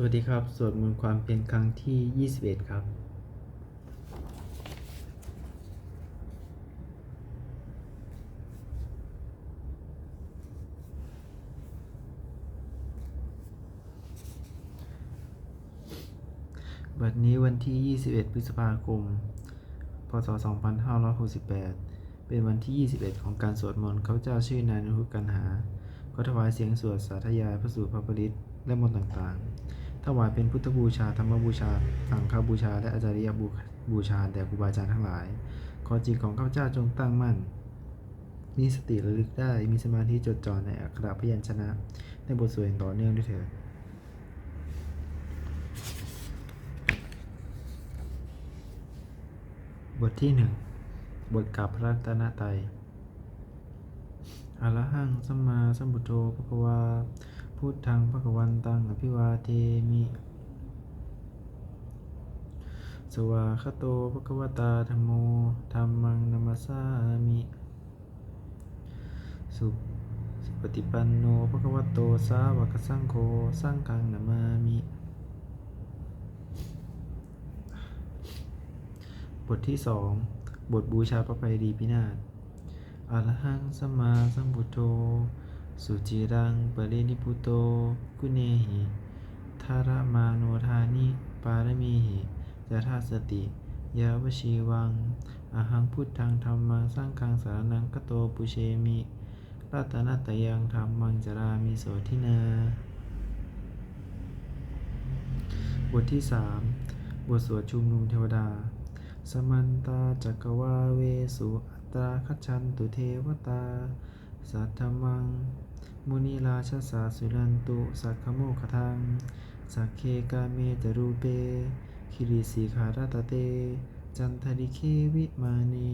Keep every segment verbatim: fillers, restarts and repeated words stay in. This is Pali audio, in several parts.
วัสดีครับ สวดมนต์ความเพียรครั้งที่ ยี่สิบเอ็ด ครับ บัดนี้วันที่ ยี่สิบเอ็ด พฤษภาคม พ.ศ. สองพันห้าร้อยหกสิบแปด เป็นวันที่ ยี่สิบเอ็ด ของการสวดมนต์ ข้าพเจ้าชื่อนายอนุรุทธ กันหา ขอถวายเสียงสวดสาธยายพระสูตรพระปริตรและมนต์ต่างๆ ถวายเป็นพุทธบูชา ธรรมบูชา สังฆบูชา และอาจาริยบูชาแด่ครูบาอาจารย์ทั้งหลาย ขอจิตของข้าพเจ้าจงตั้งมั่น มีสติระลึกได้ มีสมาธิจดจ่อในอักขระพยัญชนะ ในบทสวดอย่างต่อเนื่องด้วยเถิด บทที่หนึ่ง บทกราบพระรัตนตรัย Arahaṃ sammāsambuddho bhagavā, buddhaṃ bhagavantaṃ abhivādemi. Svākkhāto bhagavatā dhammo, dhammaṃ namassāmi. Su- supaṭipanno bhagavato sāvakasaṅgho, saṅghaṃ namāmi. บทที่สอง บทบูชาพระภัยรีพินาศ Arahaṃ sammāsambuddho, suciraṃ parinibbuto, guṇehi dharamāno dāni, pāramīhi ca dāsati, yāvajīvaṃ ahaṃ buddhaṃ dhammaṃ saṅghaṃ saraṇaṃ gato, pūjemi ratanattayaṃ, dhammaṃ carāmi sotthinā. บทที่สาม บทสวดชุมนุมเทวดา Samantā cakkavāḷesu, atrāgacchantu devatā, saddhammaṃ munirājassa, suṇantu saggamokkhadaṃ. Sagge kāme ca rūpe, girisikharataṭe cantalikkhe vimāne,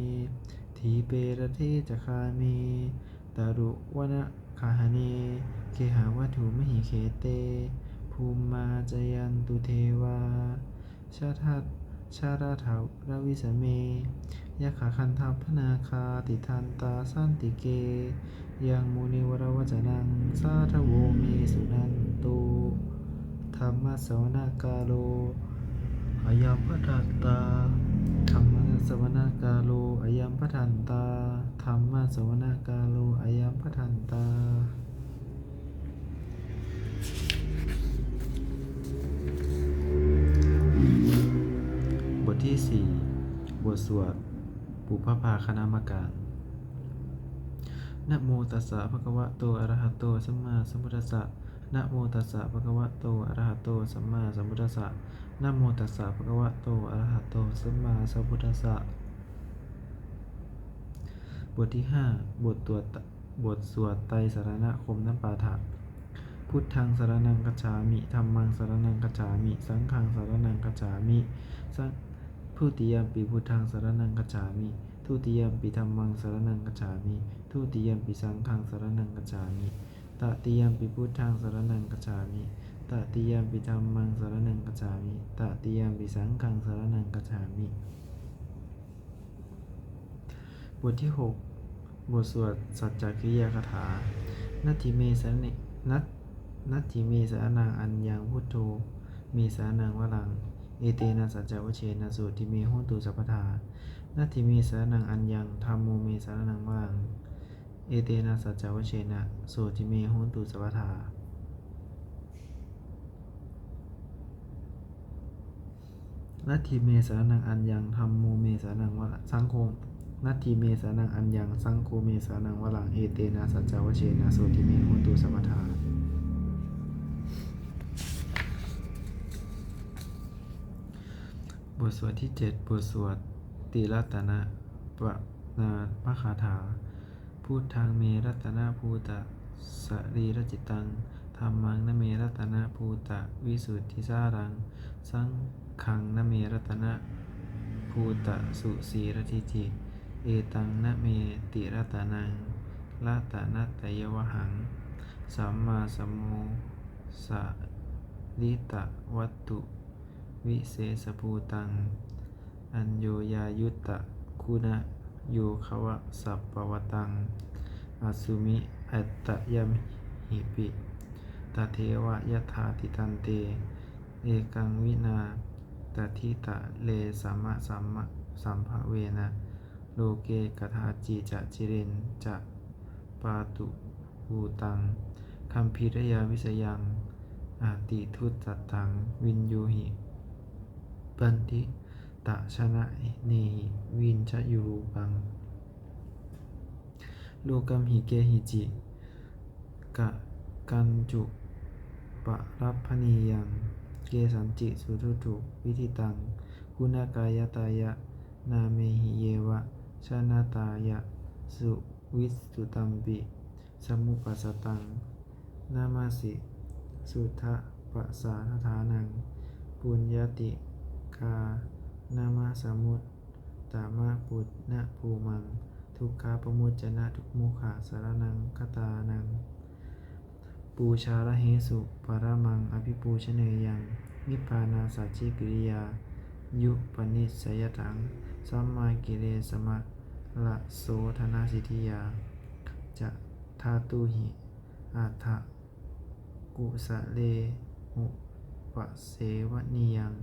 dīpe raṭṭhe ca gāme taruvanagahane gehavatthumhi khette, bhummā cāyantu devā jala- jalathalavisame yakkhagandhabbanāgā, tiṭṭhantā santike yaṃ munivaravacanaṃ sādhavo me suṇantu. Dhammassavanakālo ayam bhadantā. Dhammassavanakālo ayam bhadantā. Dhammassavanakālo ayam bhadantā. บทที่สี่ บทสวดปุพพภาคณมการ Namo tassa bhagavato arahato sammāsambuddhassa. Namo tassa bhagavato arahato sammāsambuddhassa. Namo tassa bhagavato arahato sammāsambuddhassa. บทที่ห้า บทตรวจ บทสวดไตรสรณคมนปาฐะ Buddhaṃ saraṇaṃ gacchāmi. Dhammaṃ saraṇaṃ gacchāmi. Saṅghaṃ saraṇaṃ gacchāmi. Saṅ- Dutiyampi buddhaṃ saraṇaṃ gacchāmi. Dutiyampi dhammaṃ saraṇaṃ gacchāmi. Dutiyampi saṅghaṃ saraṇaṃ gacchāmi. Tatiyampi buddhaṃ saraṇaṃ gacchāmi. Tatiyampi dhammaṃ saraṇaṃ gacchāmi. Tatiyampi saṅghaṃ saraṇaṃ gacchāmi. บทที่หก บทสวดสัจจกิริยาคาถา Natthi me saraṇe- nat- natthi me saraṇaṃ aññaṃ, buddho me saraṇaṃ varaṃ, etena saccavajjena sotthi me hotu sabbadā. Natthi me saraṇaṃ aññaṃ, dhammo me saraṇaṃ varaṃ, etena saccavajjena sotthi me hotu sabbadā. Natthi me saraṇaṃ aññaṃ, dhammo me saraṇaṃ varaṃ, saṅgho, natthi me saraṇaṃ aññaṃ, saṅgho me saraṇaṃ varaṃ, etena saccavajjena sotthi me hotu sabbadā. บทสวดที่เจ็ด บทสวดติรัตนปะ- นา- ปคาถา Buddhaṃ me ratanabhūtasariracitaṃ, dhammaṃ me ratanabhūtavisuddhisāraṃ, saṅghaṃ me ratanabhūtasusīladiṭṭhiṃ, etaṃ me tiratanaṃ ratanattayavhaṃ, sammā sambuddho sārītavatthu visesabhūtaṃ, aññoññayuttaguṇayogavasapavataṃ, asmiṃ attayamhipi, tatheva yathātiṭṭhante ekaṃ vinā tathitale samasammabhavena loke kadāci ca cirañca pātubhūtaṃ gambhīrañāṇavisayaṃ atiduddattaṃ viññūhi paṇḍitajanehi vijayorūpaṃ. Lokamhi kehici kakañcu parabbanīyaṃ kesañci suṭuṭu viditaṃ guṇākāyataya nāmehi yeva janatāya suvistutampi samupajjhato namāsi suddhapasārādhanaṃ puññātikānamāsamudamappuṇṇabhūmaṃ dukkhāpamuccanadhumukhaṃ saraṇaṃ gatānaṃ pūjārahesu paramaṃ abhipūjanīyaṃ nibbānasacchikiriyāyupanissayatthaṃ sammākilesamalasodhanasiddhiyā ca dhātūhi atthakusalena upasevanīyaṃ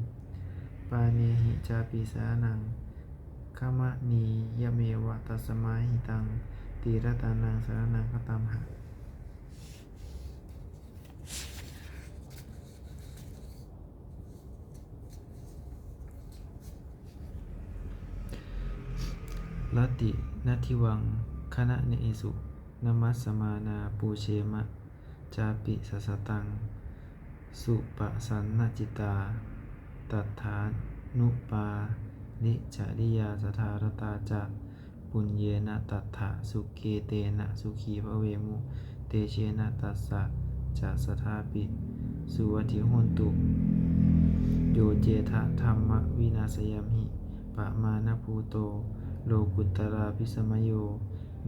pāṇehi cāpi saraṇaṃ gamanīyameva tasmā hi taṃ tiratanaṃ saraṇaṃ gatāmaha. Ratinatthivaṅkhaṇanesu namassāma pūjema cāpi sataṃ supasannacittāni tathānupāricariyā sadā ratā ca puññena tathā suketena sukhī bhavemu tejena tassa ca sadāpi suvatthi hontu. Yo cettha dhammavinasayamhi pamāṇabhūto lokuttaravīsamayo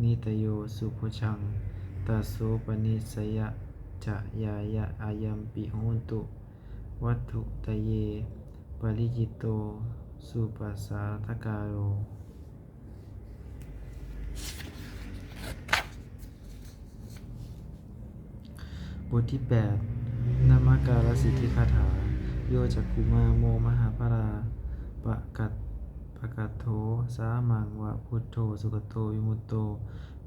nittayo subhujjaṃ tassopanisayañāyāya ayampi hontu vatthuttaye paricito supasārātakālo. บทที่แปด นมการสิทธิคาถา Yo cakkhumā mohamalāpakaṭṭho sāmaṃ va buddho sugato vimutto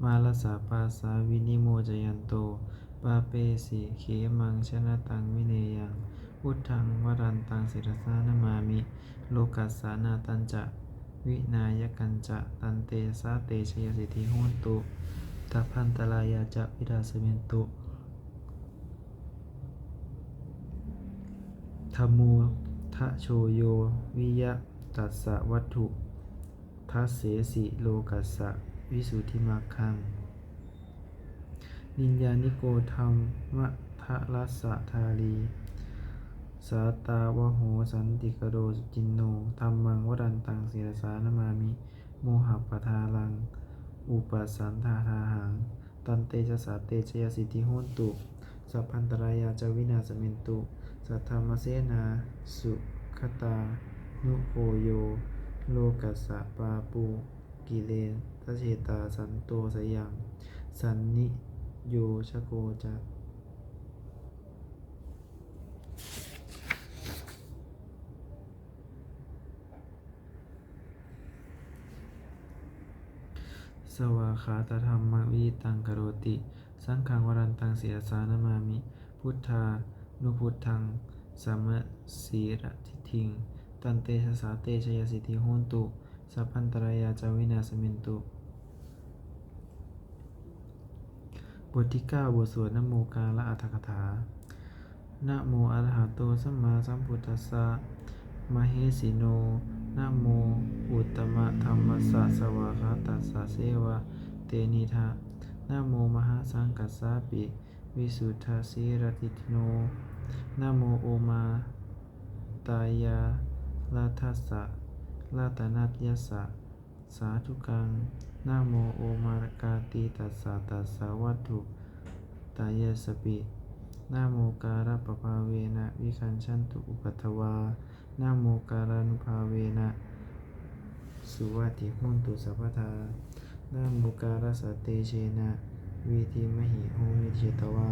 mārassa pāsā vinimocayanto pāpesi khemaṃ janataṃ vineyyaṃ buddhaṃ varantaṃ sirasā namāmi lokassa nāthañca vināyakañca tantejasā te jayasiddhi hontu sabbantarāyā ca vināsamentu. Dhammo dhajo yo viya tassa vatthu dassesi lokassa visuddhimaggaṃ. Niyyāniko dhammadharassa dhārī sātāvaho santikaro suciṇṇo dhammaṃ varantaṃ sirasā namāmi mohappadālaṃ upasantadāhaṃ tantejasā te jayasiddhi hontu sabbantarāyā ca vināsamentu. Saddhammasenā sugatānugo yo lokassa pāpū kilesa cetā santo sayaṃ sanniyojako ca. Svākkhātadhammaṃ viditaṃ karoti saṅghaṃ varantaṃ sirasā namāmi buddhānubuddhaṃ samasīladiṭṭhiṃ tantejasā te jayasiddhi hontu sabbantarāyā ca vināsamentu. บทที่เก้า บทสวดนะโมการะอัฏฐกถา Namo arahato sammāsambuddhassa mahesino. Namo uttamadhammassa svākkhātasseva tenidha. Namo mahāsaṅghassāpi visuddhasīladiṭṭhino. Namo omātyāraddhassa ratanattayassa sādhukaṃ. Namo omakātītassa tassa vatthuttayassapi. Namokārappabhāvena vigacchantu upaddavā. Namokārānubhāvena suvatthi hontu sabbadā. Namokārassa tejena vidhimahi homi tejavā.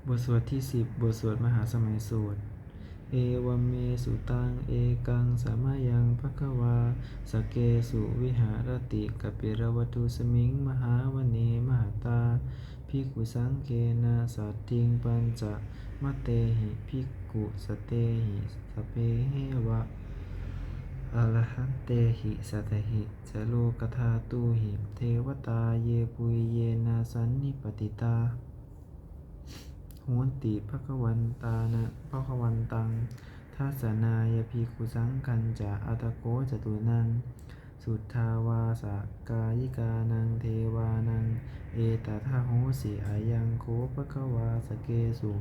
บทสวดที่สิบ บทสวดมหาสมัยสูตร Evaṃ me sutaṃ. Ekaṃ samayaṃ bhagavā sakkesu viharati kapilavatthusmiṃ mahāvane mahatā bhikkhusaṅghena saddhiṃ pañcamattehi bhikkhusatehi sabbeheva arahantehi satehi ca lokadhātūhi devatā yebhuyyena sannipatitā honti bhagavantāna bhagavantaṃ dassanāya bhikkhusaṅghañca. Atha kho catunnaṃ suddhāvāsakāyikānaṃ devānaṃ etadahosi: Ayaṃ kho bhagavā sakkesu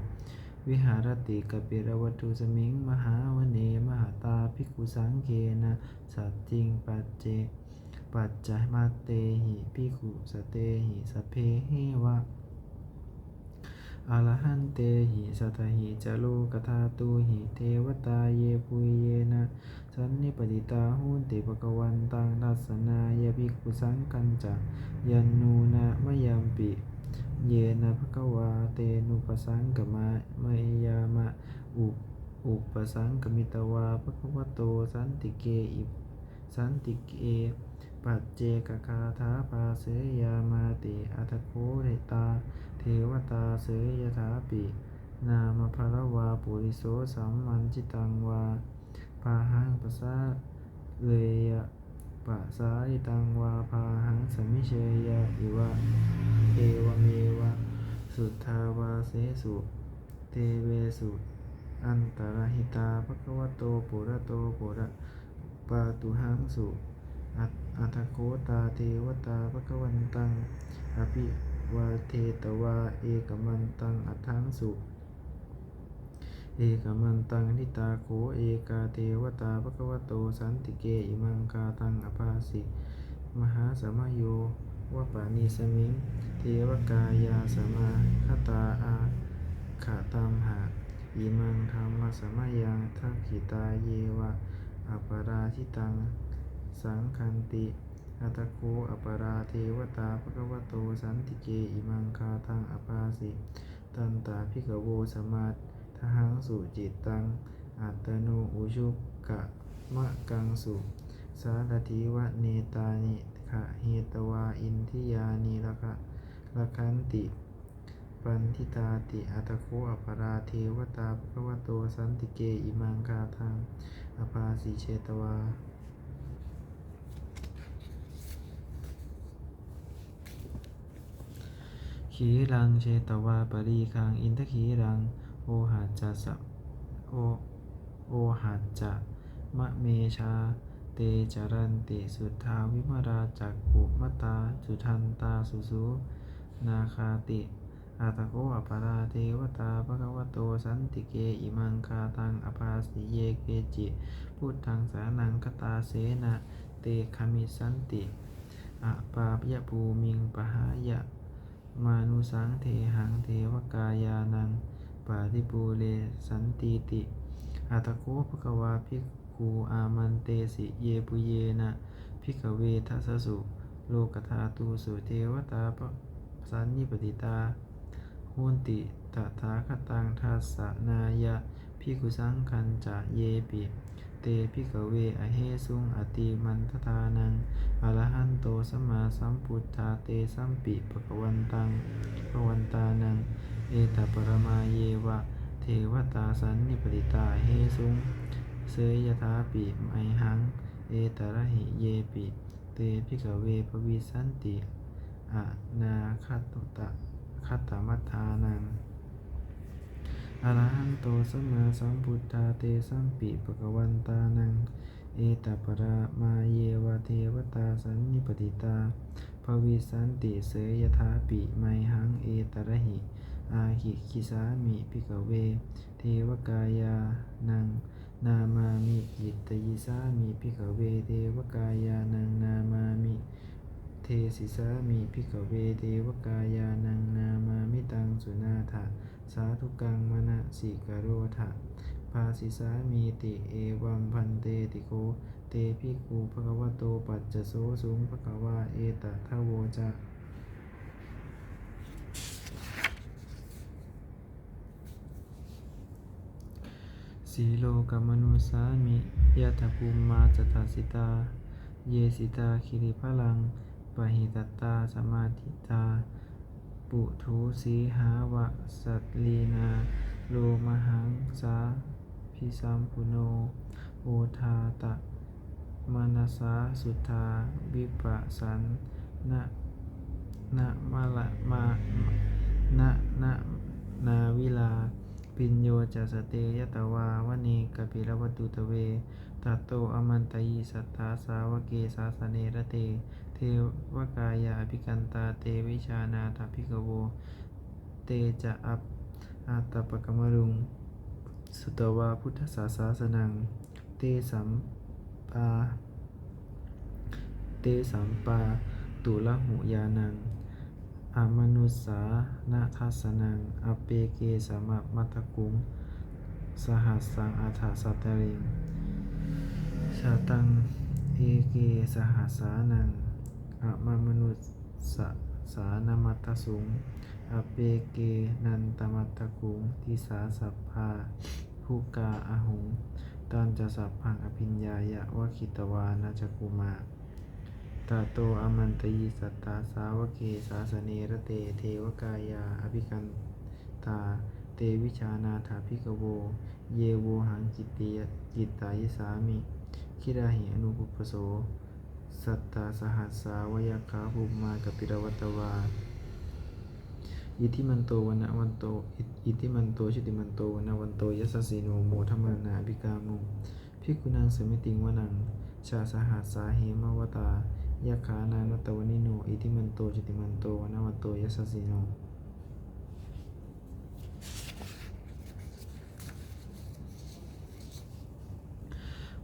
viharati kapilavatthusmiṃ mahāvane mahatā bhikkhusaṅghena saddhiṃ pacce pañcamattehi bhikkhusatehi sabbeheva arahantehi satehi ca lokadhātūhi devatā yebhuyyena sannipatitā honti bhagavantaṃ dassanāya bhikkhusaṅghañca. Yannūna mayampi yena bhagavā tenupasaṅkameyyāma, u- upasaṅkamitvā bhagavato santike i- santike paccekagāthā bhāseyyāmāti. Atha kho tā devatā seyyathāpi nāma balavā puriso sammiñjitaṃ vā bāhaṃ pasāreyya, pasāritaṃ vā bāhaṃ sammiñjeyya, eva evameva suddhāvāsesu devesu antarahitā bhagavato purato pura- pāturahaṃsu. At- atha kho tā devatā bhagavantaṃ abhivādetvā ekamantaṃ aṭṭhaṃsu. Ekamantaṃ ṭhitā kho ekā devatā bhagavato santike imaṃ gāthaṃ abhāsi: Mahāsamayo pavanasmiṃ, devakāyā samāgatā; āgatamha imaṃ dhammasamayaṃ, dakkhitāyeva aparājitasaṅghanti. Atha kho aparā devatā bhagavato santike imaṃ gāthaṃ abhāsi: Tatra bhikkhavo samādahaṃsu, cittaṃ attano ujukamakaṃsu; sārathīva nettāni gahetvā, indriyāni rakkha- rakkhanti paṇḍitāti. Atha kho aparā devatā bhagavato santike imaṃ gāthaṃ abhāsi: Chetvā khīlaṃ chetvā palighaṃ, indakhīlaṃ ohacca sa- o- ohacca manejā; te caranti suddhā vimalā, cakkhumatā sudantā susunāgāti. Atha kho aparā devatā bhagavato santike imaṃ gāthaṃ abhāsi: Ye keci buddhaṃ saraṇaṃ gatāse, na te gamissanti apāyabhūmiṃ; pahāya mānusaṃ dehaṃ, devakāyānaṃ paripūressantīti. Atha kho bhagavā bhikkhū āmantesi: Yebhuyyena bhikkhave dasasu lokadhātūsu devatā sannipatitā honti tathāgataṃ dassanāya bhikkhusaṅghañca. Yepi te bhikkhave ahesuṃ ātappamakatānaṃ arahanto sammāsambuddhā, tesampi bhagavantānaṃ etaparamāyeva devatā sannipatitā ahesuṃ, seyyathāpi mayhaṃ etarahi. Yepi te bhikkhave bhavissanti anāgatamaddhānaṃ arahanto sammāsambuddhā, tesampi bhagavantānaṃ etaparamāyeva devatā sannipatitā bhavissanti, seyyathāpi mayhaṃ etarahi. Ācikkhissāmi bhikkhave devakāyānaṃ nāmāni, kittayissāmi bhikkhave devakāyānaṃ nāmāni, desissāmi bhikkhave devakāyānaṃ nāmāni. Taṃ suṇātha sādhukaṃ manasikarotha bhāsissāmīti. Evaṃ bhanteti kho te bhikkhū bhagavato paccassosuṃ. Bhagavā etadavoca: Silokamanukassāmi, yattha bhummā tadassitā, ye sitā girigabbharaṃ, pahitattā samāhitā. Puthū sīhāva sallīnā, lomahaṃsābhisambhuno, odātamanasā suddhā, vippasannamanāvilā. Bhiyyo cassa te ñatvā, vane kāpilavatthave, tato āmantayi satthā, sāvake sāsane rate. Devakāyā abhikkantā, te vijānātha bhikkhavo. Te ca ātappamakaruṃ, sutvā buddhassa sāsanaṃ. Tesampā tesampāturahu ñāṇaṃ, amanussāna dassanaṃ. Appeke satamaddakkhuṃ, sahassaṃ atha sattariṃ. Sataṃ eke sahassānaṃ, amanussānamaddasuṃ. Appekenantamaddakkhuṃ, disā sabbā phuṭā ahuṃ. Tañca sabbaṃ abhiññāya, vavatthitvāna cakkhumā. Tato āmantayi satthā, sāvake sāsane rate. Devakāyā abhikkantā, te vijānātha bhikkhavo. Ye vohaṃ kittayissāmi, girāhi anupubbaso. Sattasahassā va yakkhā, bhummā kāpilavatthavā. Iddhimanto vaṇṇavanto, iddhimanto jutimanto, vaṇṇavanto yasassino, modamānā abhikkāmuṃ, bhikkhūnaṃ samitiṃ vanaṃ. Chasahassā hemavatā, yakkhā nānattavaṇṇino, iddhimanto jutimanto, vaṇṇavanto yasassino,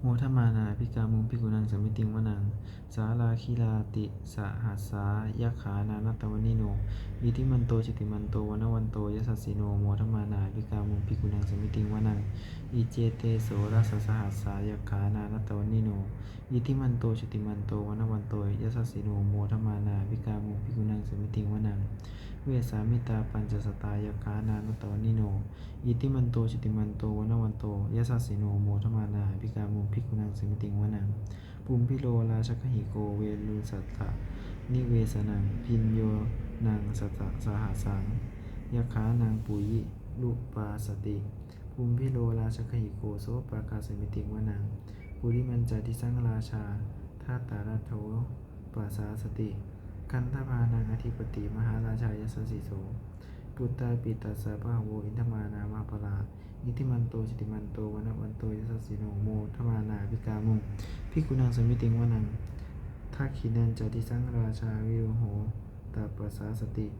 modamānā abhikkāmuṃ, bhikkhūnaṃ samitiṃ vanaṃ. Sālāgirā tisahassā, yakkhā nānattavaṇṇino, iddhimanto jutimanto, vaṇṇavanto yasassino, modamānā abhikkāmuṃ, bhikkhūnaṃ samitiṃ vanaṃ. Iccete soḷasasahassā, yakkhā nānattavaṇṇino, iddhimanto jutimanto, vaṇṇavanto yasassino, modamānā abhikkāmuṃ, bhikkhūnaṃ samitiṃ vanaṃ. Vessāmittā pañcasatā, yakkhā nānattavaṇṇino, iddhimanto jutimanto, vaṇṇavanto yasassino, modamānā abhikkāmuṃ, bhikkhūnaṃ samitiṃ vanaṃ. Kumbhīro rājagahiko, vepullassa nivesanaṃ, bhiyyo naṃ satasahassaṃ, yakkhānaṃ payirupāsati, kumbhīro rājagahiko, sopāga samitiṃ vanaṃ. Purimañca disaṃ rājā, dhataraṭṭho pasāsati, gandhabbānaṃ ādhipati, mahārājā yasassi so. Puttāpi tassa bahavo, indanāmā mahabbalā, iddhimanto jutimanto, vaṇṇavanto yasassino, modamānā abhikkāmuṃ, bhikkhūnaṃ samitiṃ vanaṃ. Dakkhiṇañca disaṃ rājā, virūḷho tappasāsati,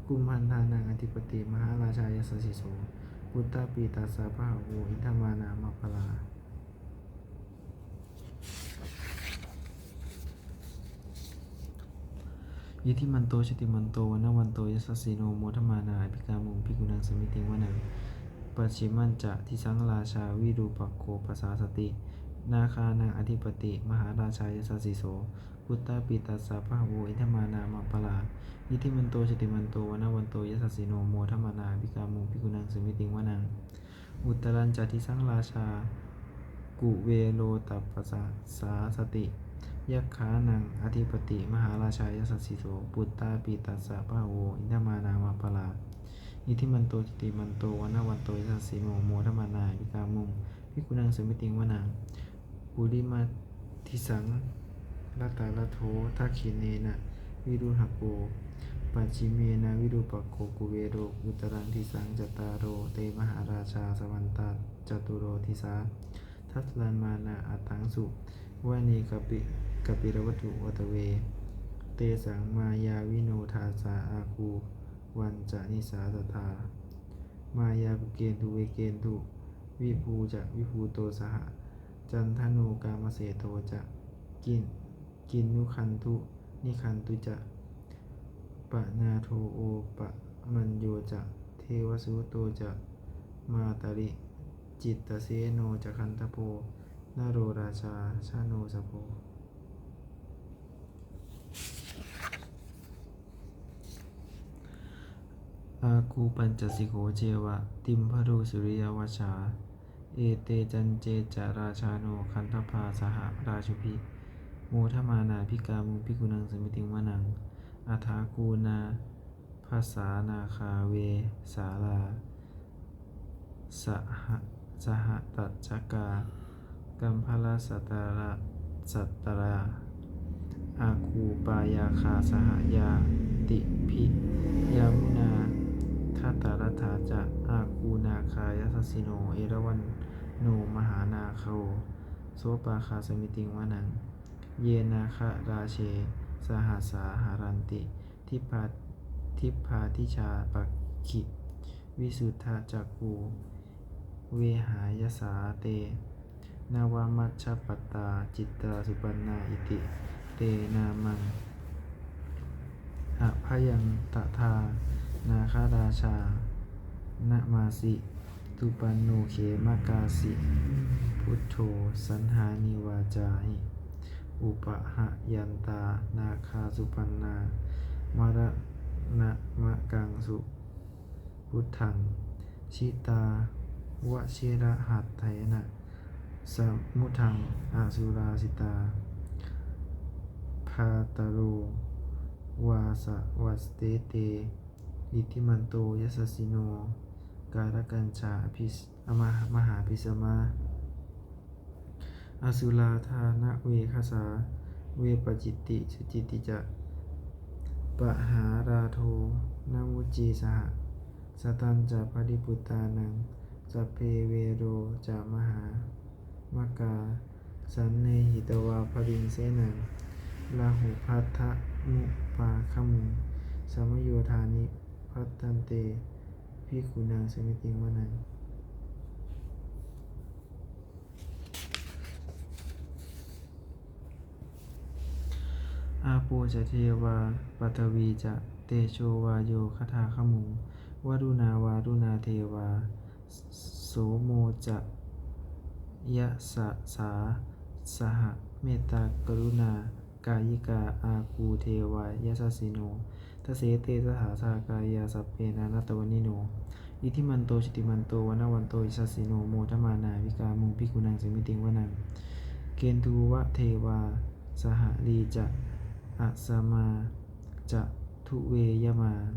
kumbhaṇḍānaṃ ādhipati, mahārājā yasassi so. Puttāpi tassa bahavo, indanāmā mahabbalā, iddhimanto jutimanto, vaṇṇavanto yasassino, modamānā abhikkāmuṃ, bhikkhūnaṃ samitiṃ vanaṃ. Pacchimañca disaṃ rājā, virūpakkho pasāsati, nāgānaṃ ādhipati, mahārājā yasassi so. Puttāpi tassa bahavo, indanāmā mahabbalā, iddhimanto jutimanto, vaṇṇavanto yasassino, modamānā abhikkāmuṃ, bhikkhūnaṃ samitiṃ vanaṃ. Uttarañca disaṃ rājā, kuvero tappasāsati, yakkhānaṃ ādhipati, mahārājā yasassi so. Puttāpi tassa bahavo, indanāmā mahabbalā, iddhimanto jutimanto, vaṇṇavanto yasassino, modamānā abhikkāmuṃ, bhikkhūnaṃ samitiṃ vanaṃ. Purimaṃ disaṃ dhataraṭṭho, dakkhiṇena virūḷhako, pacchimena virūpakkho kuvero. Uttaraṃ disaṃ cattāro te mahārājā, samantā caturo disā, daddallamānā aṭṭhaṃsu, vane kāpi kāpilavatthave. Tesaṃ māyāvino dāsā, āgū vañcanikā saṭhā, māyā kuṭeṇḍu veṭeṇḍu, viṭū ca viṭuṭo saha, candano kāmaseṭṭho ca, ki kinnughaṇḍu nighaṇḍu ca, panādo opamañño ca, devasūto ca mātali, cittaseno ca gandhabbo, naḷorājā janosabho. Āgū pañcasikho ceva, timbarū suriyavacchasā, Ete caññe ca rājāno gandhabbā saha rājubhi, modamānā abhikkāmuṃ bhikkhūnaṃ samitiṃ vanaṃ. Athāgū nābhasā nāgā vesālā saha sahatacchakā kambalassatarā satarā āgū pāyāgā saha ñātibhi. Yāmunā dhataraṭṭhā ca āgū nāgā yasassino, erāvaṇo mahānāgo sopāga samitiṃ vanaṃ. Ye nāgarāje sahasā haranti dibbā dibbā dijā pakkhi visuddhacakkhū vehāyasā te nava majjhapattā citrā supaṇṇā iti te nāmaṃ. Abhayaṃ tadā nāgarājānamāsi supaṇṇo khemamakāsi buddho saṇhāhi vācāhi. Upahayantā nāgā supaṇṇā maraṇamakaṃsu buddhaṃ jitā vajirahatthena samuddaṃ asurā sitā. Bhātaro vāsavassete iddhimanto yasassino, kālakañjā abhis- amah- mahābhismā asurā dānaveghasā, vepacitti sucitti ca pahārādo namucī saha. Satañca baliputtānaṃ sabbe verocanāmakā, sannayhitvā baliṃ senaṃ rāhubhaddamupāgamuṃ, samayodāni bhaddante bhikkhūnaṃ samitiṃ vanaṃ. Āpo ca devā paṭhavī ca tejo vāyo tadāgamuṃ, varuṇā vāruṇā devā somo ca yasasā saha. Mettākaruṇākāyikā āgū devā yasassino, dasete dasadhā kāyā sabbe nānattavaṇṇino. Iddhimanto jutimanto vaṇṇavanto yasassino, modamānā abhikkāmuṃ bhikkhūnaṃ samitiṃ vanaṃ. Kenduvā devā sahalī ca asamā ca duve yamā,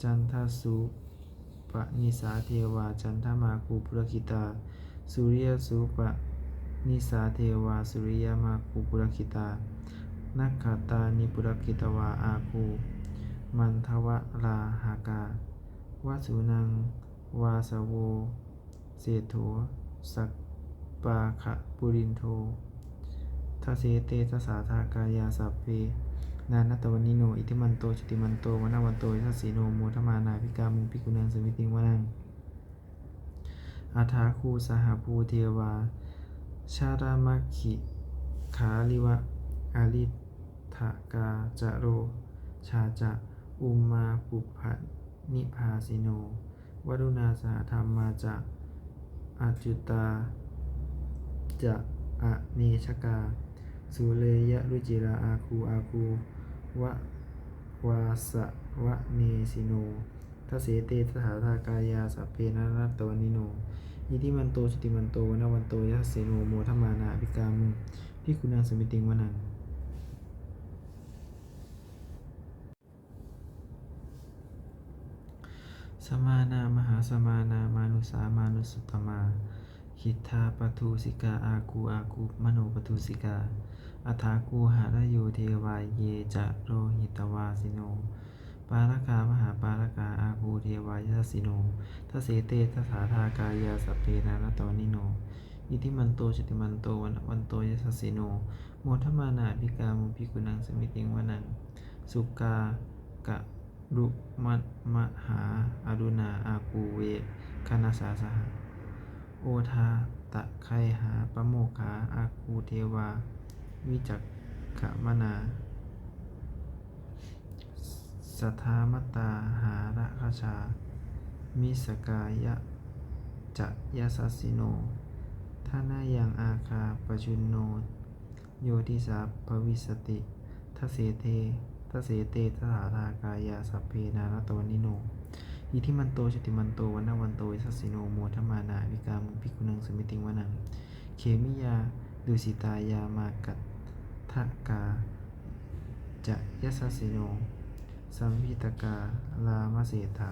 candassūpanisā devā candamāgū purakkhitā, suriyassūpanisā devā suriyamāgū purakkhitā, nakkhattāni purakkhitvā āgū mandavalāhakā. Vasūnaṃ vāsavo seṭṭho sakkopāga purindado, dasete dasadhā kāyā sabbe nānattavaṇṇino. Iddhimanto jutimanto vaṇṇavanto yasassino, modamānā abhikkāmuṃ bhikkhūnaṃ samitiṃ vanaṃ. Athāgū sahabhū devā jalamaggisikhāriva, ariṭṭhakā ca rojā ca ummāpupphanibhāsino, varuṇā sahadhammā ca accutā ca anejakā, sūleyyarucirā āgū āgū va- vāsavanesino, dasete dasadhā kāyā sabbe nānattavaṇṇino. Iddhimanto jutimanto vaṇṇavanto yasassino, modamānā abhikkāmuṃ bhikkhūnaṃ samitiṃ vanaṃ. Samānā mahāsamānā mānusā mānusuttamā, khiḍḍāpadūsikā āgū āgū manopadūsikā. Athāgū harayo devā ye ca lohitavāsino, pāragā mahāpāragā āgū devā yasassino, dasete dasadhā kāyā sabbe nānattavaṇṇino. Iddhimanto jutimanto vaṇṇavanto yasassino, modamānā abhikkāmuṃ bhikkhūnaṃ samitiṃ vanaṃ. Sukkā karumhā mahākaruṇā āgū veghanasā saha, odātagayhā pāmokkhā āgū devā vicakkhamanā. Sadāmattā hāragajā missakā ca yasassino, thanayaṃ āga pajjunno yo disā bhavissati, dasete dasete dasadhā kāyā sabbe nānattavaṇṇino. Iddhimanto jutimanto vaṇṇavanto yasassino modamānā abhikkāmuṃ bhikkhūnaṃ samitiṃ vanaṃ. Khemiyā tusitā yāmā kaṭṭhakā ca yasassino lambitakā lāmaseṭṭhā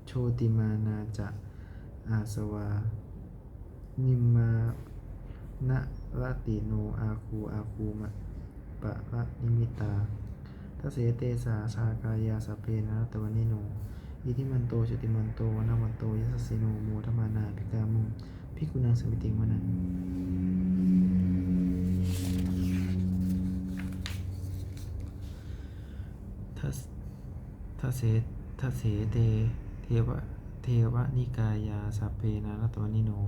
jotināmā ca āsavā nimmānaratino āgū āgū paranimmitā. Dasete sahassikāyā sabbe nānattavaṇṇino iddhimanto jutimanto vaṇṇavanto yasassino modamānā abhikkāmuṃ bhikkhūnaṃ samitiṃ vanaṃ. Dasete devā devanikāyā sabbe nānattavaṇṇino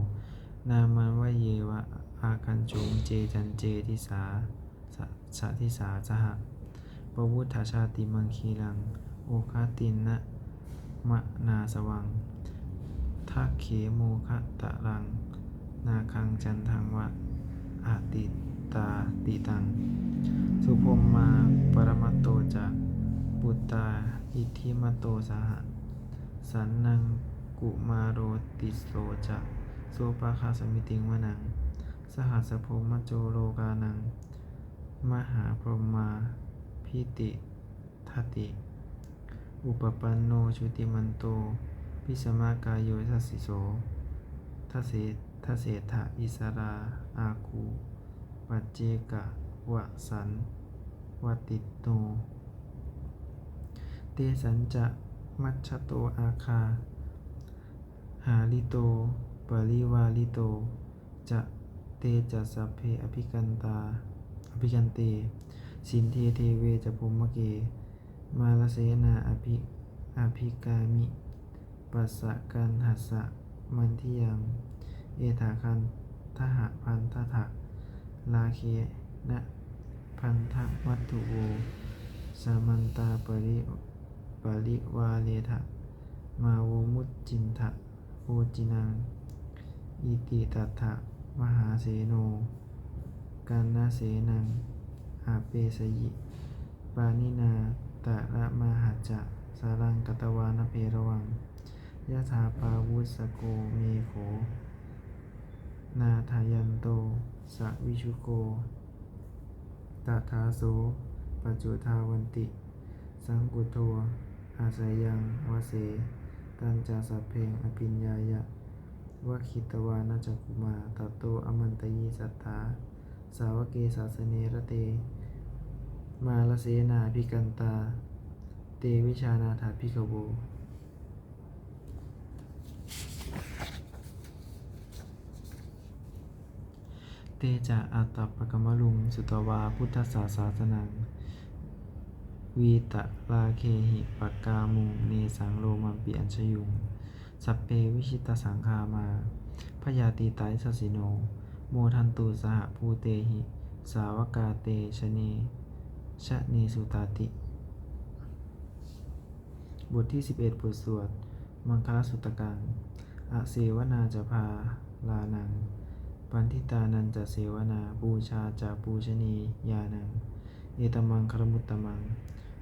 nāmanvayena āgañchuṃ ye caññe sadisā saha. Pavutthajātimakhīlaṃ oghatiṇṇamanāsavaṃ dakkhemoghataraṃ nāgaṃ candaṃva asitātitaṃ. Subrahmā paramatto ca puttā iddhimato saha sanaṅkumāro tisso ca sopāga samitiṃ vanaṃ. Sahassabrahmalokānaṃ mahābrahmābhitiṭṭhati upapanno jutimanto bhismākāyo yasassi so. Dasettha issarā āgū paccekavasavattino tesañca majjhato āgā hārito parivārito ca te ca sabbe abhikkante sinde deve ca bhumake mārasenā abhikkāmi passa kaṇhassa mandiyaṃ. Etha gaṇhatha bandhatha rāgena bandhamatthu vo samantā parivāretha mā vo muñcittha koci naṃ. Iti tattha mahāseno kaṇhasenaṃ apesayi pāṇinā talamāhacca saraṃ katvāna bheravaṃ yathā pāvussako megho thanayanto savijjuko tadā so paccudāvatti saṅkuddho asayaṃvase. Tañca sabbaṃ abhiññāya vavakkhitvāna cakkhumā tato āmantayi satthā sāvake sāsane rate mārasenā abhikkantā te vijānātha bhikkhavo. Te ca ātappamakaruṃ sutvā buddhassa sāsanaṃ vītarāgehi pakkāmuṃ nesaṃ lomampi iñjayuṃ. Sabbe vijitasaṅgāmā bhayātītā yasassino modantu saha bhūtehi sāvakā te janesutāti. บทที่สิบเอ็ด บทสวดมังคลสุตตัง Asevanā ca bālānaṃ paṇḍitānañca sevanā pūjā ca pūjanīyānaṃ etammaṅgalamuttamaṃ.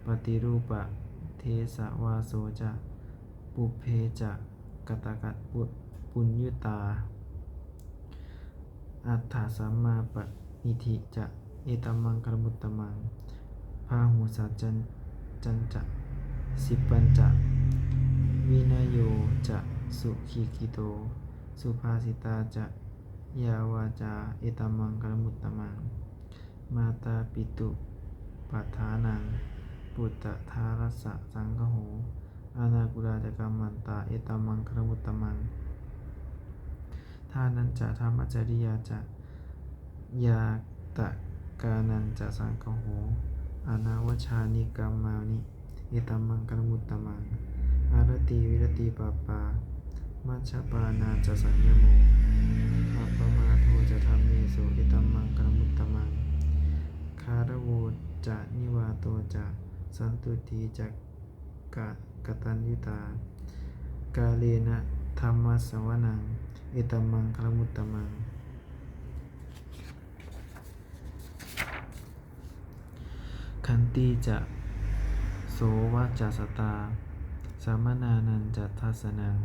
Paṭirūpadesavāso ca pubbe ca katapuññatā attasammāpaṇidhi ca etammaṅgalamuttamaṃ. Bāhusaccañca sippañca vinayo ca susikkhito subhāsitā ca yā vācā etammaṅgalamuttamaṃ. Mātāpituupaṭṭhānaṃ puttadārassa saṅgaho anākulā ca kammantā etammaṅgalamuttamaṃ. Dānañca dhammacariyā ca ñātakānañca saṅgaho anavajjāni kammāni etammaṅgalamuttamaṃ. Āratī viratī pāpā majjapānā ca saññamo appamādo ca dhammesu etammaṅgalamuttamaṃ. Gāravo ca nivāto ca santuṭṭhī ca kataññutā kālena dhammassavanaṃ etammaṅgalamuttamaṃ. Khantī ca sovacassatā samaṇānañca dassanaṃ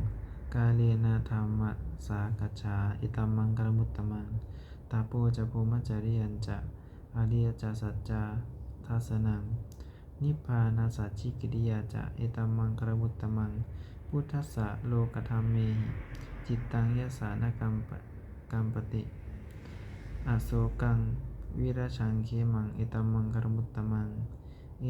kālena dhammasākacchā, etam maṅgalam uttamaṃ. Tapo ca brahmacariyañca ariyasaccā dassanaṃ nibbānasacchikiriyā ca, etam maṅgalam uttamaṃ. Phuṭṭhassa lokadhammehi cittaṃ yassa na kampati asokaṃ virajaṃ khemaṃ, etam maṅgalam uttamaṃ.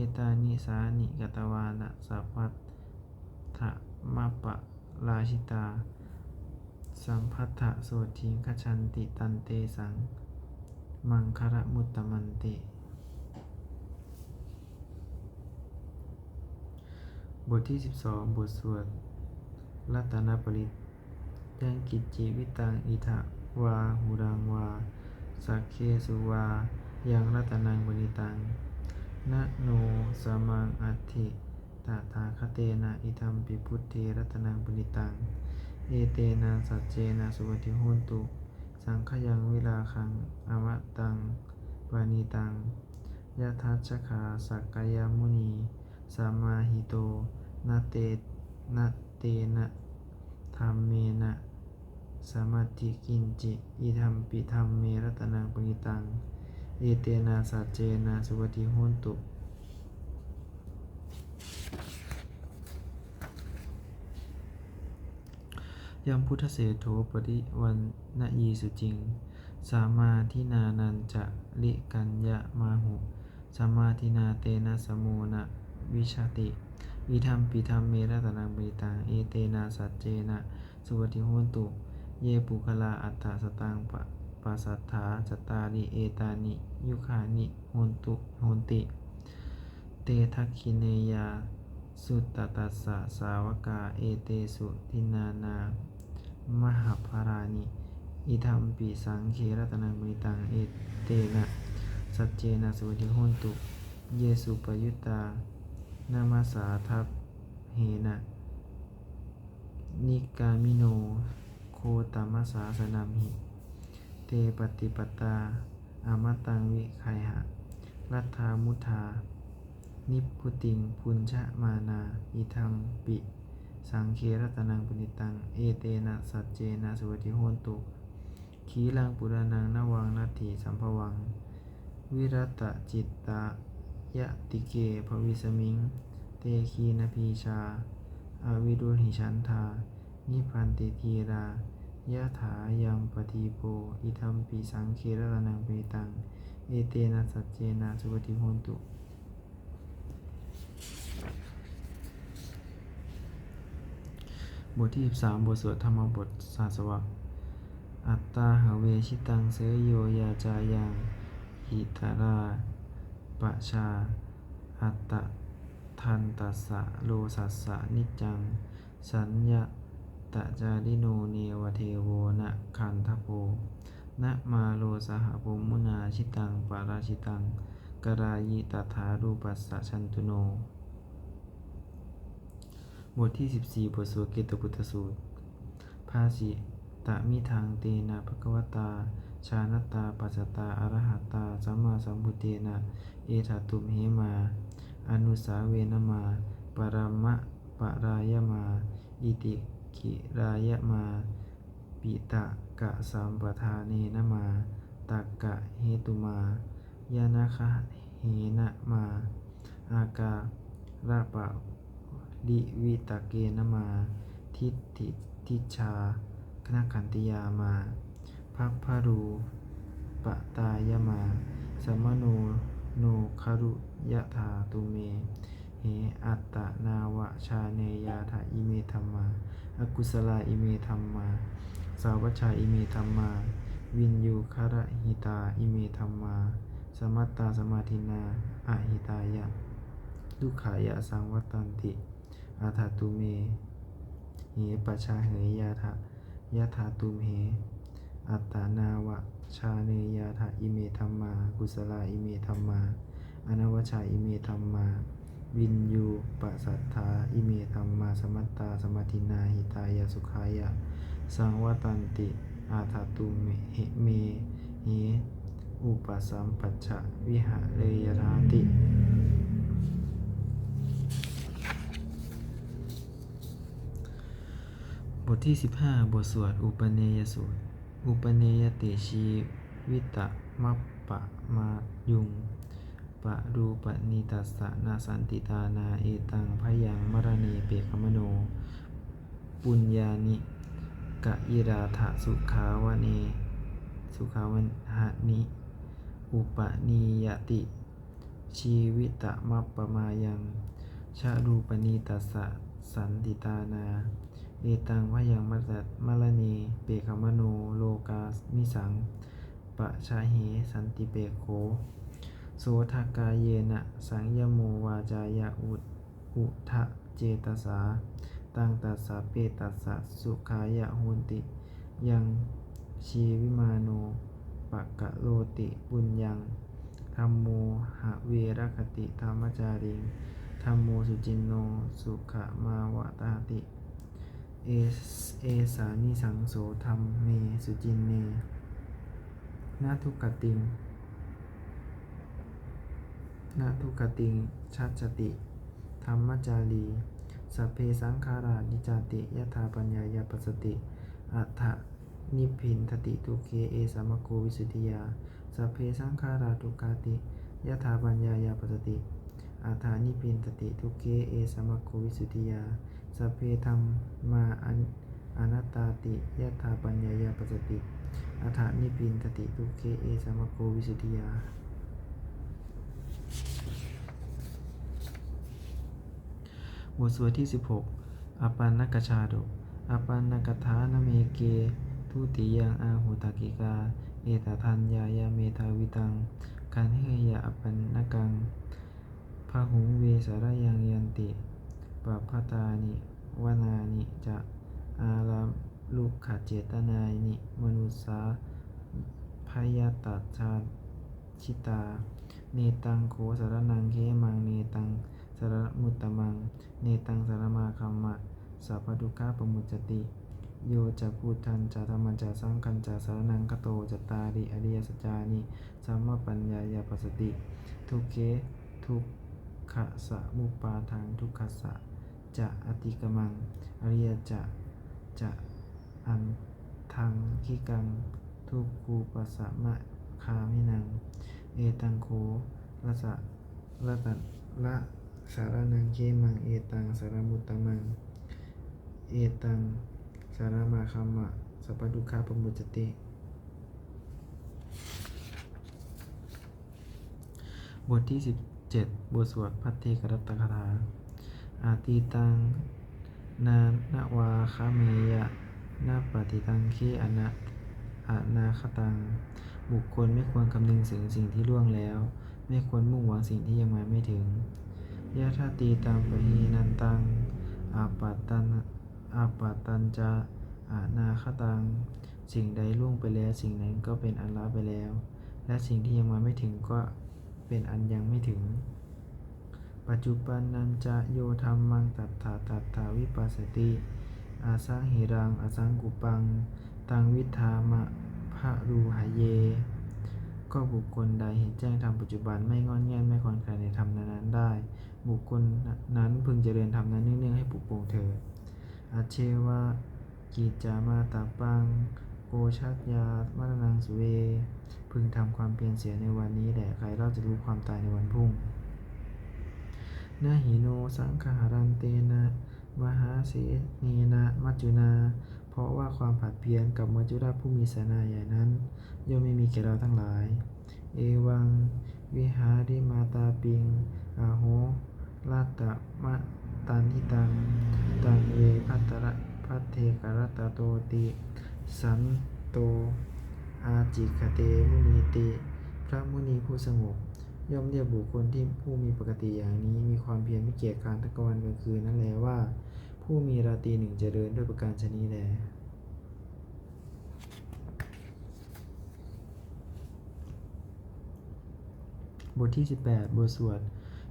Etādisāni katvāna sabbatthamaparājitā sabbattha sotthiṃ gacchanti, tantesaṃ maṅgalam uttamanti. บทที่ สิบสอง บทสวดรัตนปริตร Yaṅkiñci vittaṃ idha vā huraṃ vā saggesu vā yaṃ ratanaṃ paṇītaṃ, na no samaṃ atthi tathāgatena, idampi buddhe ratanaṃ paṇītaṃ, etena saccena suvatthi hotu. Saṅkhayaṃ virāgaṃ amataṃ paṇītaṃ, yadajjhagā sakyamunī samāhito, na te na tena dhammena samatthi kiñci, idampi dhamme ratanaṃ paṇītaṃ, etena saccena suvatthi hotu. Yambuddhaseṭṭho parivaṇṇayī suciṃ, samādhimānantarikaññamā hu, samādhinā tena samo na vijjati, idampi dhamme ratanaṃ paṇītaṃ, etena saccena suvatthi hotu. Ye puggalā aṭṭha sataṃ pasatthā, cattāri etāni yugāni honti, te dakkhiṇeyyā sugatassa sāvakā, etesu dinnāni mahapphalāni, idampi saṅghe ratanaṃ paṇītaṃ, etena saccena suvatthi hotu. Ye suppayuttā nāma sātabhena nikkāmino gotamasāsanamhi, te pattipattā amataṃ vigayha, laddhā mudhā nibbutiṃ bhuñjamānā, idampi saṅghe ratanaṃ paṇītaṃ, etena saccena suvatthi hotu. Khīlaṃ purāṇaṃ navaṃ natthi sambhavaṃ, virattacittāyatike bhavasmiṃ, te khīṇabījā aviruḷhichandā, nibbanti dhīrā yathāyampadīpo, idampi saṅghe ratanaṃ paṇītaṃ, etena saccena suvatthi hotu. บทที่ สิบสาม บทสวดธรรมบทสหัสสวรรค Atthāhave jitaṃ seyyo yācāyaṃ hitarāpajā, attadantassa rogassa niccaṃ, saññatacārino neva devo na gandhabbo, na māro saha brahmunā jitaṃ parājitaṃ, karāyi tathārūpassa jantuno. บทที่ สิบสี่ บทสวดเกตุปุตตสูตร Bhāsitamidaṃ tena bhagavatā jānatā passatā arahatā sammāsambuddhena, etha tumhe mā anussāvena mā paramaparāya mā itikirāya mā piṭakasampadānena mā takkahetu mā yanagahena mā akāraparittakena mā diṭṭhidicchānakkhattiyā mā bhabbarūpatāya mā samaṇo no kharuyathā tumhe attanāva jāneyyātha ime dhammā akusalā ime dhammā sāvajjā ime dhammā viññugarahitā ime dhammā samattā samādinnā ahitāya dukkhāya saṃvattanti. Atha tumhe pajāheyyātha yattha tumhe attanāva jāneyyātha ime dhammā kusalā ime dhammā anavajjā ime dhammā viññuppasatthā ime dhammā samattā samādinnā hitāya sukhāya saṃvattanti. Atha tumhe upasampajja vihareyyāthāti. บทที่สิบห้า บทสวดอุปเนยสูตร Upaneyati jīvitamappamāyuṃ, parūpanītassa na santi tāṇā, etaṃ bhayaṃ maraṇe pekkhamāno, puññāni kayilatha sukhāvane, sukhāvahane, upaneyati jīvitamappamāyuṃ, parūpanītassa santi tāṇā, etaṃ bhayaṃ maraṇe pekkhamāno, lokāmisaṃ paccahe santipekkho. Sodhakāyena saṃyamo, vācāya u- udhacetasā, taṃ tassa petassa sukhāya hoti. Yaṃ jīvamāno pakaroti puññaṃ, dhammo have rakkhati dhammacāriṃ, dhammo suciṇṇo sukhaṃ pavaḍḍhati. Es- esānisaṃso dhamme suciṇṇe, na dugatiṃ, na dugatiṃ gacchati dhammacārī. Sabbe saṅkhārā aniccāti, yadā paññāya passati, atha nibbindati dukkhe, esa maggo visuddhiyā. Sabbe saṅkhārā dukkhāti, yadā paññāya passati, atha nibbindati dukkhe, esa maggo visuddhiyā. Sabbe dhammā an- anattāti, yadā paññāya passati, atha nibbindati dukkhe, esa maggo visuddhiyā. บทสวดที่สิบหก Apaṇṇakaṭṭhādo. Apaṇṇakaṭṭhānameke dutiyaṃ ahu takkikā, etadaññāya medhāvī taṃ gaṇheyya apaṇṇakaṃ. Bahuṃ ve sarayaṃ yanti, pabbatāni vanāni ca, aḷārukkhacetanāni, manussā bhayatattā jitā. Netaṃ kho saraṇaṃ khemaṃ, netaṃ saraṇamuttamaṃ, netaṃ saraṇamāgamma, sabbadukkhā pamuccati. Yo ca buddhañca dhammañca saṅghañca saraṇaṃ gato, cattāri ariyasaccāni, sammappaññāya passati. Dukkhe dukkhasamuppādaṃ, dukkhassa ca atikkamaṃ, ariyacca ca aṭṭhaṅgikaṃ, dukkhūpasamagāminaṃ. Etaṃ kho rasa- ratana- saraṇaṃ khemaṃ, etaṃ saraṇamuttamaṃ, etaṃ saraṇamāgamma, sabbadukkhā pamuccati. บทที่สิบเจ็ด บทสวดภัทเทกรัตตคาถา Atītaṃ nānvāgameyya, nappaṭikaṅkhe ana- anāgataṃ. บุคคลไม่ควรคำนึงถึงสิ่งที่ล่วงแล้ว ไม่ควรมุ่งหวังสิ่งที่ยังมาไม่ถึง Yadatītaṃ pahīnantaṃ, appattañca anāgataṃ. สิ่งใดล่วงไปแล้ว สิ่งนั้นก็เป็นอันละไปแล้ว และสิ่งที่ยังมาไม่ถึงก็เป็นอันยังไม่ถึง Paccuppannañca yo dhammaṃ, tattha tattha vipassati, asaṃhiraṃ asaṅkuppaṃ, taṃ viddhā mabbharūhaye. ก็บุคคลใดเห็นแจ้งธรรมปัจจุบัน ไม่ง่อนแง่น ไม่คลอนแคลนในธรรมนั้นๆได้ บุคคลนั้นพึงเจริญธรรมนั้นเนืองๆ ให้ปรุโปร่งเถิด Ajjeva kiccamātappaṃ, ko jaññā maraṇaṃ suve. พึงทำความเพียรเสียในวันนี้แล ใครเล่าจะรู้ความตายในวันพรุ่ง Na hi no saṅgaharantena, mahāsenena maccunā. เพราะว่าความผัดเพี้ยนกับมัจจุราชผู้มีเสนาใหญ่นั้น ย่อมไม่มีแก่เราทั้งหลาย Evaṃ vihārimātāpiṃ, ahorattamatanditaṃ, taṃ ve bhaddekarattoti, santo ācikkhate munīti. พระมุนีผู้สงบย่อมเรียกบุคคลที่ผู้มีปกติอย่างนี้ มีความเพียรไม่เกียจคร้านทั้งกลางวันกลางคืนนั้นแลว่า ผู้มีราตรีหนึ่งเจริญ ด้วยประการฉะนี้แล บทที่สิบแปด บทสวด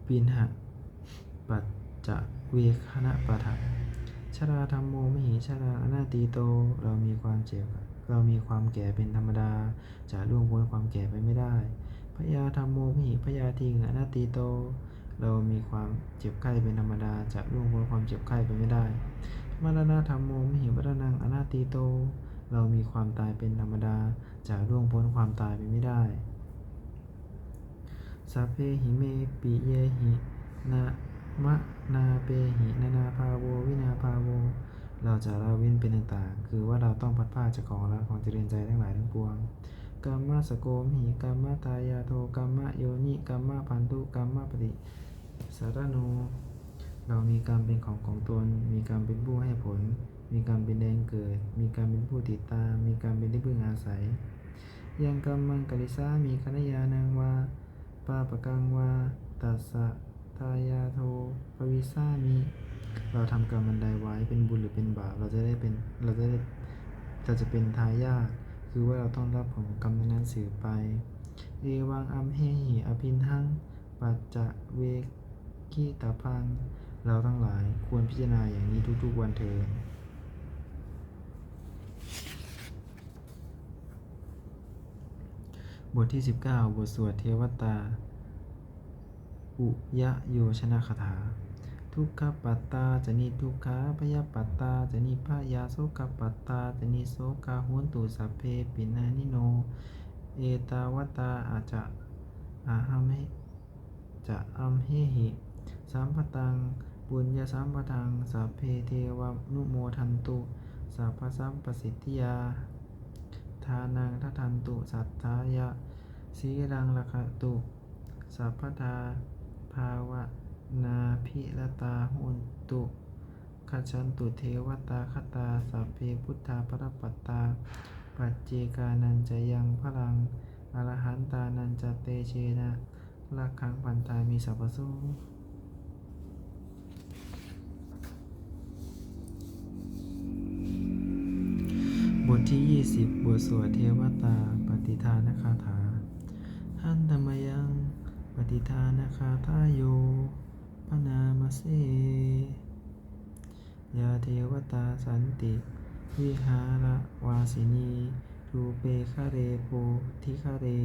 Piṇḍapāta paccavekkhaṇapāṭha. Jarādhammomhi jaraṃ anatīto. เรามีความเจ็บ เรามีความแก่เป็นธรรมดา จะล่วงพ้นความแก่ไปไม่ได้ Byādhammomhi byādhiṃ anatīto. เรามีความเจ็บไข้เป็นธรรมดา จะล่วงพ้นความเจ็บไข้ไปไม่ได้ maraṇadhammomhi maraṇaṃ anatīto. เรามีความตายเป็นธรรมดา จะล่วงพ้นความตายไปไม่ได้ Sabbehi me piyehi nāmanāpehi nānābhāvo vinābhāvo. เราจะละเว้นเป็นต่างๆ คือว่าเราต้องพลัดพรากจากของรักของเจริญใจทั้งหลายทั้งปวง Kammassakomhi kammadāyādo kammayoni kammabandhu kammapaṭisaraṇo. เรามีกรรมเป็นของของตน มีกรรมเป็นผู้ให้ผล มีกรรมเป็นแดนเกิด มีกรรมเป็นผู้ติดตาม มีกรรมเป็นที่พึ่งอาศัย Yaṃ kammaṃ karissāmi kalyāṇaṃ vā pāpakaṃ vā tassa dāyādo bhavissāmi. เราทำกรรมอันใดไว้ เป็นบุญหรือเป็นบาป เราจะได้เป็น เราจะได้ เราจะเป็นทายาท คือว่าเราต้องรับผลของกรรมนั้นๆสืบไป Evaṃ amhehi abhiṇhaṃ paccavekkhitabbaṃ. เราทั้งหลายควรพิจารณาอย่างนี้ทุกๆวันเถิด บทที่ สิบเก้า บทสวดเทวตา ปุยโยชนคาถา Dukkhappattā ca niddukkhā bhayappattā ca nibbhayā sokappattā ca nissokā hontu sabbepi pāṇino. Ettāvatā ca amhehi ca amhehi sambhataṃ puññasampadaṃ sabbe devānumodantu sabbasampattisiddhiyā. Dānaṃ dadantu saddhāya sīlaṃ rakkhantu sabbadā bhāvanābhiratā hontu gacchantu devatāgatā. Sabbe buddhā balappattā paccekānañca yaṃ balaṃ arahantānañca tejena rakkhaṃ bandhāmi sabbaso. บทที่ ยี่สิบ บทสวดเทวตาปัตติทานคาถา Handa mayaṃ pattidānagāthāyo bhaṇāma se. Yā devatā santi vihāravāsinī, rūpe ghare bodhighare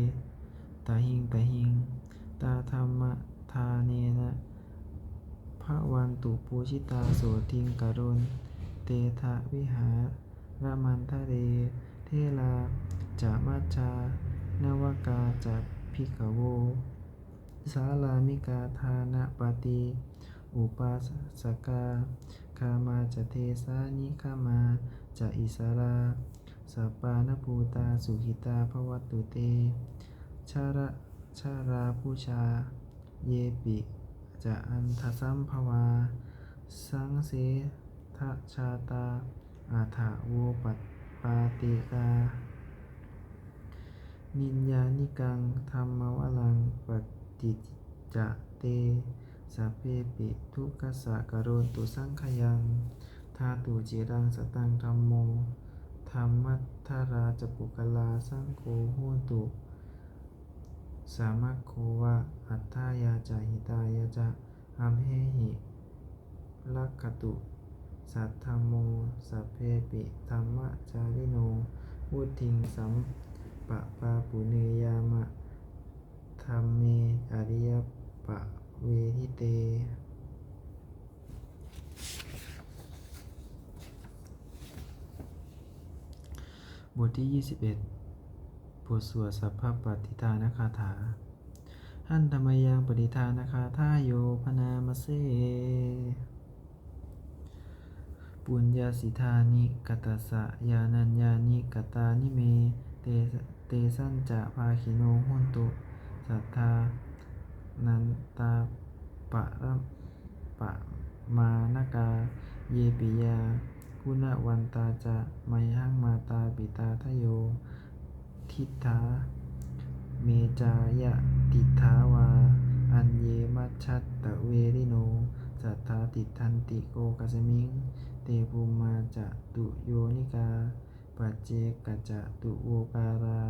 tahiṃ tahiṃ, tā dhammadānena bhavantu pūjitā, sotthiṃ karontedha vihāramaṇḍale. Therā ca majjhā navakā ca bhikkhavo, sārāmikā dānapatī upāsakā, gāmā ca desā nigamā ca issarā, sappāṇabhūtā sukhitā bhavantu te. Jarajarā bhujā yepi ca aṇḍasambhavā, saṃsedajātā athavopapātikā, niyyānikaṃ dhammavaraṃ paṭicca te, sabbepi dukkhassa karontu saṅkhayaṃ. Ṭhātu ciraṃ sataṃ dhammo, dhammaddharā ca puggalā, saṅgho hotu samaggo va, atthāya ca hitāya ca. Amhehi rakkhatu saddhammo, sabbepi dhammacārino, vuḍḍhiṃ sampapāpuṇeyyāma, dhamme ariyappavedite. บทที่ ยี่สิบเอ็ด บทสวดสัพพปัตติทานคาถา Handa mayaṃ pattidānagāthāyo bhaṇāma se. Puññassidāni katassa yānaññāni katāni me, te tesañca bhāgino hontu satthā nāntappara pamāṇakā. Ye piyā guṇavantā ca mayhaṃ mātāpitādāyo, diṭṭhā me cāyatiṭṭhā vā aññe majjhattaverino, satthā tiṭṭhanti lokasmiṃ te bhummā catuyonikā, paccekacatuvokārā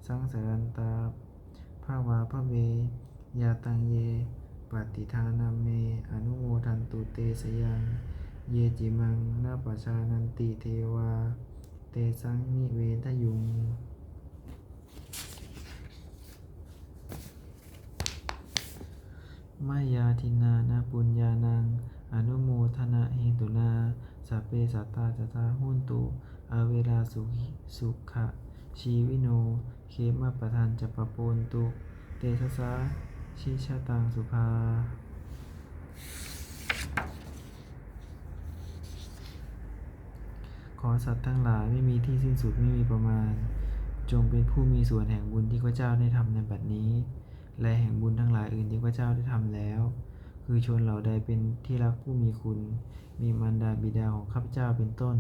saṃsarantā bhavābhave. Yā taṃ ye pattidānaṃ me anumodantu te sayaṃ, ye cimaṃ na pajānanti devā tesaṃ nivedayuṃ. Mayā dinānaṃ puññānaṃ anumodanahetunā, sabbe sattā sadā hontu averā sukhī sukhajīvino khemappadañca pāpontu tejasā jiyataṃ sukhā. ขอสัตว์ทั้งหลายไม่มีที่สิ้นสุดไม่มีประมาณ จงเป็นผู้มีส่วนแห่งบุญที่ข้าพเจ้าได้ทำในบัดนี้ และแห่งบุญทั้งหลายอื่นที่ข้าพเจ้าได้ทำแล้ว คือชนเหล่าใดเป็นที่รักผู้มีคุณ มีมารดาบิดาของข้าพเจ้าเป็นต้น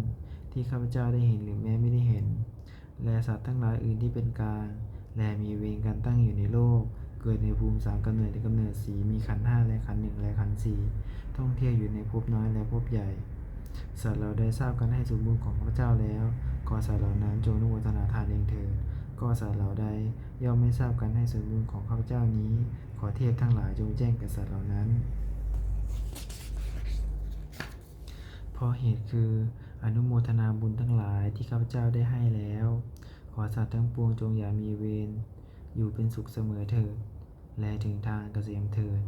ที่ข้าพเจ้าได้เห็นหรือแม้ไม่ได้เห็น และสัตว์ทั้งหลายอื่นที่เป็นกลาง และมีเวรกันตั้งอยู่ในโลก เกิดในภูมิสามกำเนิด ในกำเนิดสี่ มีขันธ์ห้า และขันธ์หนึ่ง และขันธ์สี่ ท่องเที่ยวอยู่ในภพน้อยและภพใหญ่ สัตว์เหล่าใดทราบการให้ส่วนบุญของข้าพเจ้าแล้ว ขอสัตว์เหล่านั้นจงอนุโมทนาทานเองเถิด ก็สัตว์เหล่าใดย่อมไม่ทราบการให้ส่วนบุญของข้าพเจ้านี้ ขอเทพทั้งหลายจงแจ้งแก่สัตว์เหล่านั้น เพราะเหตุคืออนุโมทนาบุญทั้งหลายที่ข้าพเจ้าได้ให้แล้ว ขอสัตว์ทั้งปวงจงอย่ามีเวร อยู่เป็นสุขเสมอเถิด และถึงทางเกษมเถิด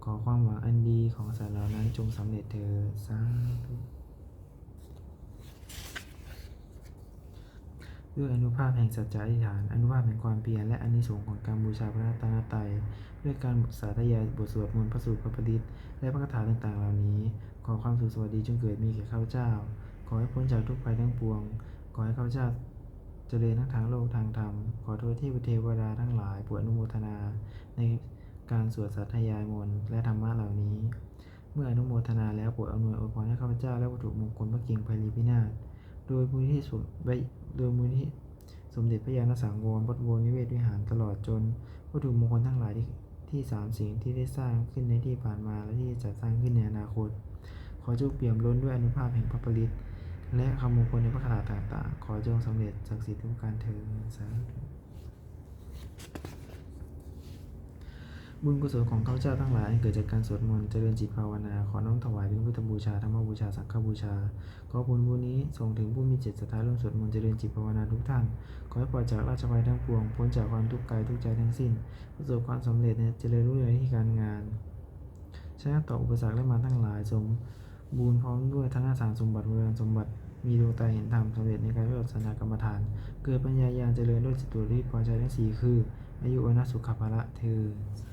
ขอความหวังอันดีของสัตว์เหล่านั้นจงสำเร็จเถิด สาธุ ด้วยอานุภาพแห่งสัจจะอธิษฐาน อานุภาพแห่งความเพียร และอานิสงส์ของการบูชาพระรัตนตรัย ด้วยการสาธยายบทสวดมนต์ พระสูตร พระปริตร และพระคาถาต่างๆ เหล่านี้ ขอความสุขสวัสดีจงเกิดมีแก่ข้าพเจ้า ขอให้พ้นจากทุกข์ภัยทั้งปวง ขอให้ข้าพเจ้าเจริญทั้งทางโลกทางธรรม ขอเทวเทวดาทั้งหลายโปรดอนุโมทนาในการสวดสาธยายมนต์และธรรมะเหล่านี้ เมื่ออนุโมทนาแล้วโปรดอำนวยอวยพรให้ข้าพเจ้าและวัตถุมงคลพระกิ่งไพรีพินาศ โดยมูลนิธิสม โดยมูลนิธิสมเด็จพระญาณสังวร วัดบวรนิเวศวิหาร ตลอดจนวัตถุมงคลทั้งหลายที่ที่สามสิ่งที่ได้สร้างขึ้นในที่ผ่านมาและที่จะสร้างขึ้นในอนาคต ขอจงเปี่ยมล้นด้วยอานุภาพแห่งพระปริตร และคำมงคลในพระคาถาต่างๆ ขอจงสำเร็จศักดิ์สิทธิ์ทุกประการเทอญ สาธุ บุญกุศลของข้าพเจ้าทั้งหลายอันเกิดจากการสวดมนต์เจริญจิตภาวนา ขอน้อมถวายเป็นพุทธบูชา ธรรมบูชา สังฆบูชา ขอผลบุญนี้ส่งถึงผู้มีจิตศรัทธาร่วมสวดมนต์เจริญจิตภาวนาทุกท่าน ขอให้ปลอดจากราชภัยทั้งปวง พ้นจากความทุกข์กายทุกข์ใจทั้งสิ้น ประสบความสำเร็จในเจริญรุ่งเรืองในที่การงาน ชนะต่ออุปสรรคและมารทั้งหลาย สมบูรณ์พร้อมด้วยธนสารสมบัติ บริวารสมบัติ มีดวงตาเห็นธรรม สำเร็จในการวิปัสสนากรรมฐาน เกิดปัญญาญาณ เจริญด้วยจตุรพิธพรชัยทั้งสี่คือ อายุ วรรณะ สุขะ พละ เทอญ สา